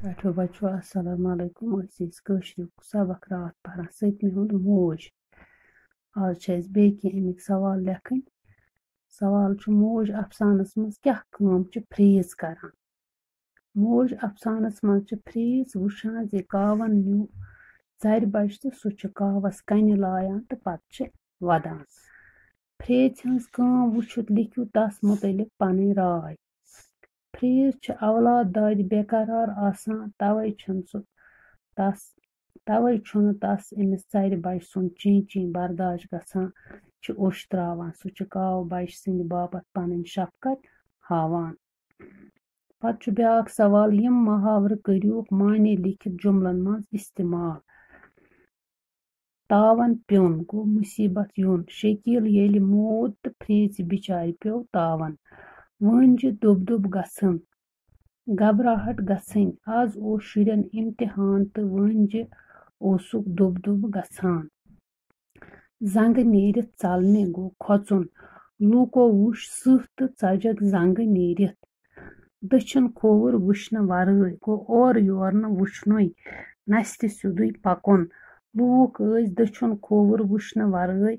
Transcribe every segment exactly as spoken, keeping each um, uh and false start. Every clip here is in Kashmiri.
ٹاٹھیو بچو، السلام علیکم۔ أسۍ ٲسۍ کٲشریُک سبق راتھ پران، سٔتمہِ ہُنٛد موج۔ آز چھِ اَسہِ بیٚیہِ کینٛہہ اَمِکۍ سوال لیکھٕنۍ۔ سوال چھُ، موج افسانس منٛز کیٛاہ کٲم چھِ پھرٛیٖژ کران؟ موج افسانس منٛز چھِ پھرٛیٖژ وٕچھان زِ کاوَن نیوٗ ژرِ بچہٕ تہٕ سُہ چھُ کاوَس کنہِ لایان تہٕ پتہٕ چھِ وَدان۔ پھرٛیژِ ہٕنٛز کٲم وٕچھِتھ لیکھِو تس مُتعلق پنٕنۍ راے۔ پھرٛیژ چھِ اولاد دادِ بے قرار آسان، توے چھُنہٕ سُہ تس، توے چھُنہٕ تس أمِس ژرِ بچہٕ سُنٛد چیں چیں برداش گژھان، چھِ اوٚش تراوان۔ سُہ چھُ کاوٕ بچہٕ سٕنٛدِ باپتھ پنٕنۍ شفقت ہاوان۔ پتہٕ چھُ بیٛاکھ سوال، یِم محاورٕ کٔرِوکھ معنی لیکھِتھ جملن منٛز استعمال۔ تاون پیوٚن گوٚو مُصیٖبت یُن۔ شکیٖل ییٚلہِ موٗد تہٕ پھرٛیژِ بِچارِ پیوٚو تاون۔ وٲنجہِ دُب دُب گژھُن، گھبراہٹ گژھٕنۍ۔ از اوس شُرٮ۪ن امتحان تہٕ وٲنجہِ اوسُکھ دُب دُب گژھان۔ زنٛگہٕ نیٖرِتھ ژلنہِ گوٚو کھۄژُن۔ لوٗکو وُچھ سٕہہ تہٕ ژجکھ زنٛگہٕ نیٖرِتھ۔ دٔچھُن کھووُر وٕچھنہٕ ورٲے گوٚو اورٕ یور نہٕ وٕچھنُے، نستہِ سیوٚدُے پکُن۔ لوٗکھ ٲسۍ دٔچھُن کھووُر وٕچھنہٕ ورٲے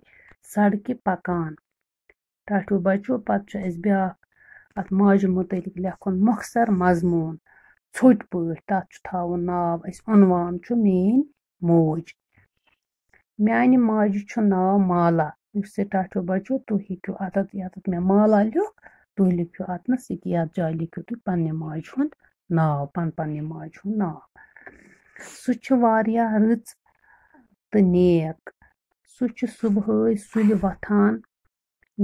سڑکہِ پکان۔ ٹاٹھیو بچو، پتہٕ چھُ اَسہِ بیٛاکھ اَتھ ماجہِ مُتعلق لیکھُن مۄخصر مضموٗن، ژھوٚٹۍ پٲٹھۍ۔ تَتھ چھُ تھاوُن ناو اَسہِ، عنوان چھُ میٛٲنۍ موج۔ میٛانہِ ماجہِ چھُ ناو مالا۔ یُس یہِ ٹاٹھیو بچو، تُہۍ ہیٚکِو اَتَتھ، یَتَتھ مےٚ مالا لیوٚکھ، تُہۍ لیکھِو اَتنَس یہِ کہِ یَتھ جایہِ لیکھِو تُہۍ پنٛنہِ ماجہِ ہُنٛد ناو، پن-، پنٛنہِ ماجہِ ہُنٛد ناو۔ سُہ چھُ واریاہ رٕژ تہٕ نیک۔ سُہ چھُ صُبحٲے سُلہِ وۄتھان،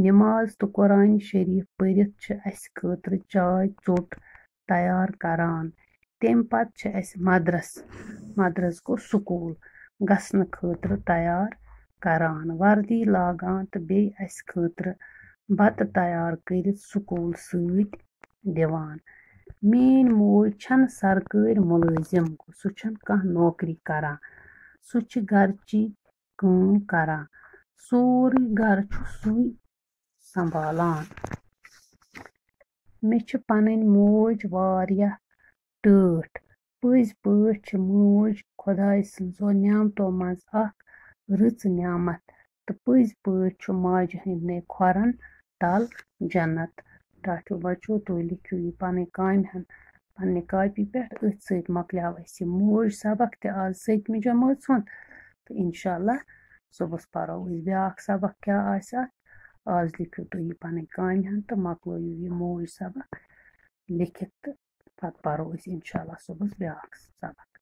نماز تہٕ قرآن شریف پٔرِتھ چھِ اَسہِ خٲطرٕ چاے ژوٚٹ تیار کران۔ تَمہِ پتہٕ چھِ اَسہِ مدرس، مدرس گوٚو سکوٗل، گژھنہٕ خٲطرٕ تیار کران، وردی لاگان تہٕ بیٚیہِ اَسہِ خٲطرٕ بتہٕ تیار کٔرِتھ سکوٗل سۭتۍ دِوان۔ میٛٲنۍ موج چھَنہٕ سرکٲرۍ مُلٲزِم، سُہ چھَنہٕ کانٛہہ نوکری کران، سُہ چھِ گرچی کٲم کران۔ سورُے گرٕ چھُ سُے سنبھالان۔ مےٚ چھِ پنٕنۍ موج واریاہ ٹٲٹھ۔ پٔزۍ پٲٹھۍ چھِ موج خۄداے سٕنٛزو نعمتو منٛز اکھ رٕژ نعمت تہٕ پٔزۍ پٲٹھۍ چھُ ماجہِ ہٕنٛدنٕے کھۄرن تل جنت۔ ٹاٹھیو بچو، تُہۍ لیکھِو یہِ پنٕنۍ کامہِ ہن پننہِ کاپی پٮ۪ٹھ۔ أتھۍ سۭتۍ مۄکلیو اَسہِ یہِ موج سبق تہِ آز سٔتمہِ جمٲژ ہُنٛد۔ تہٕ انشاءاللہ صُبحس پرو أسۍ بیٛاکھ سبق کیٛاہ آسہِ اَتھ۔ آز لیکھِو تُہۍ یہِ پنٕنۍ کامہِ ہن تہٕ مۄکلٲیِو یہِ موج سبق لیکھِتھ تہٕ پتہٕ پرو أسۍ انشاءاللہ صُبحس بیٛاکھ سبق۔